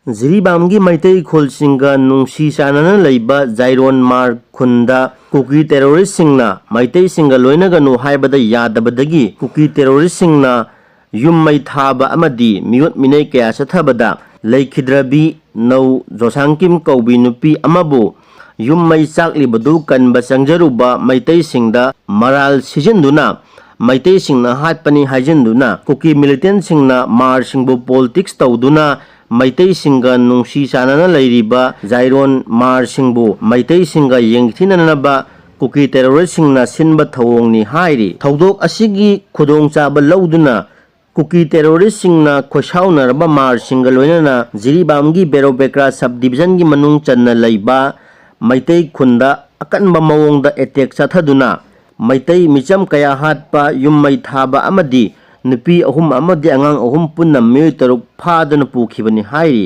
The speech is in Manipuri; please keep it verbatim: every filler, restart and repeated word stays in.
ꯖꯤꯔꯤꯕꯥꯝꯒꯤ ꯃꯩꯇꯩ ꯈꯨꯜꯁꯤꯡꯒ ꯅꯨꯡꯁꯤ ꯆꯥꯟꯅꯅ ꯂꯩꯕ ꯖꯥꯏꯔꯣꯟ ꯃꯥꯔ ꯈꯨꯟꯗ ꯀꯨꯀꯤ ꯇꯦꯔꯣꯔꯤꯁꯁꯤꯡꯅ ꯃꯩꯇꯩꯁꯤꯡꯒ ꯂꯣꯏꯅꯒꯅꯨ ꯍꯥꯏꯕꯗ ꯌꯥꯗꯕꯗꯒꯤ ꯀꯨꯀꯤ ꯇꯦꯔꯣꯔꯤꯁꯁꯤꯡꯅ ꯌꯨꯝ ꯃꯩ ꯊꯥꯕ ꯑꯃꯗꯤ ꯃꯤꯑꯣꯠ ꯃꯤꯅꯩ ꯀꯌꯥ ꯆꯠꯊꯕꯗ ꯂꯩꯈꯤꯗ꯭ꯔꯕꯤ ꯅꯧ ꯖꯣꯁꯥꯡꯀꯤꯝ ꯀꯧꯕꯤ ꯅꯨꯄꯤ ꯑꯃꯕꯨ ꯌꯨꯝ ꯃꯩ ꯆꯥꯛꯂꯤꯕꯗꯨ ꯀꯟꯕ ꯆꯪꯖꯔꯨꯕ ꯃꯩꯇꯩꯁꯤꯡꯗ ꯃꯔꯥꯜ ꯁꯤꯖꯤꯟꯗꯨꯅ ꯃꯩꯇꯩꯁꯤꯡꯅ ꯍꯥꯠꯄꯅꯤ ꯍꯥꯏꯖꯤꯟꯗꯨꯅ ꯀꯨꯀꯤ ꯃꯤꯂꯤꯇꯦꯟꯁꯤꯡꯅ ꯃꯥꯔꯁꯤꯡꯕꯨ ꯄꯣꯂꯤꯇꯤꯛꯁ ꯇꯧꯗꯨꯅ ꯃꯩꯇꯩꯁꯤꯡꯒ ꯅꯨꯡꯁꯤ ꯆꯥꯟꯅꯅ ꯂꯩꯔꯤꯕ ꯖꯥꯏꯔꯣꯟ ꯃꯥꯔꯁꯤꯡꯕꯨ ꯃꯩꯇꯩꯁꯤꯡꯒ ꯌꯦꯡꯊꯤꯅꯅꯕ ꯀꯨꯀꯤ ꯇꯦꯔꯣꯔꯤꯁꯁꯤꯡꯅ ꯁꯤꯟꯕ ꯊꯧꯑꯣꯡꯅꯤ ꯍꯥꯏꯔꯤ꯫ ꯊꯧꯗꯣꯛ ꯑꯁꯤꯒꯤ ꯈꯨꯗꯣꯡꯆꯥꯕ ꯂꯧꯗꯨꯅ ꯀꯨꯀꯤ ꯇꯦꯔꯣꯔꯤꯁꯁꯤꯡꯅ ꯈꯣꯏꯁꯥꯎꯅꯔꯕ ꯃꯥꯔꯁꯤꯡꯒ ꯂꯣꯏꯅꯅ ꯖꯤꯔꯤꯕꯥꯝꯒꯤ ꯕꯦꯔꯣꯕꯦꯀ꯭ꯔꯥ ꯁꯕ ꯗꯤꯕꯤꯖꯟꯒꯤ ꯃꯅꯨꯡ ꯆꯟꯅ ꯂꯩꯕ ꯃꯩꯇꯩ ꯈꯨꯟꯗ ꯑꯀꯟꯕ ꯃꯑꯣꯡꯗ ꯑꯦꯇꯦꯛ ꯆꯠꯊꯗꯨꯅ ꯃꯩꯇꯩ ꯃꯤꯆꯝ ꯀꯌꯥ ꯍꯥꯠꯄ, ꯌꯨꯝ ꯃꯩ ꯊꯥꯕ ꯑꯃꯗꯤ ꯅꯨꯄꯤ ꯑꯍꯨꯝ ꯑꯃꯗꯤ ꯑꯉꯥꯡ ꯑꯍꯨꯝ ꯄꯨꯟꯅ ꯃꯤꯑꯣꯏ ꯇꯔꯨꯛ ꯐꯥꯗꯨꯅ ꯄꯨꯈꯤꯕꯅꯤ ꯍꯥꯏꯔꯤ꯫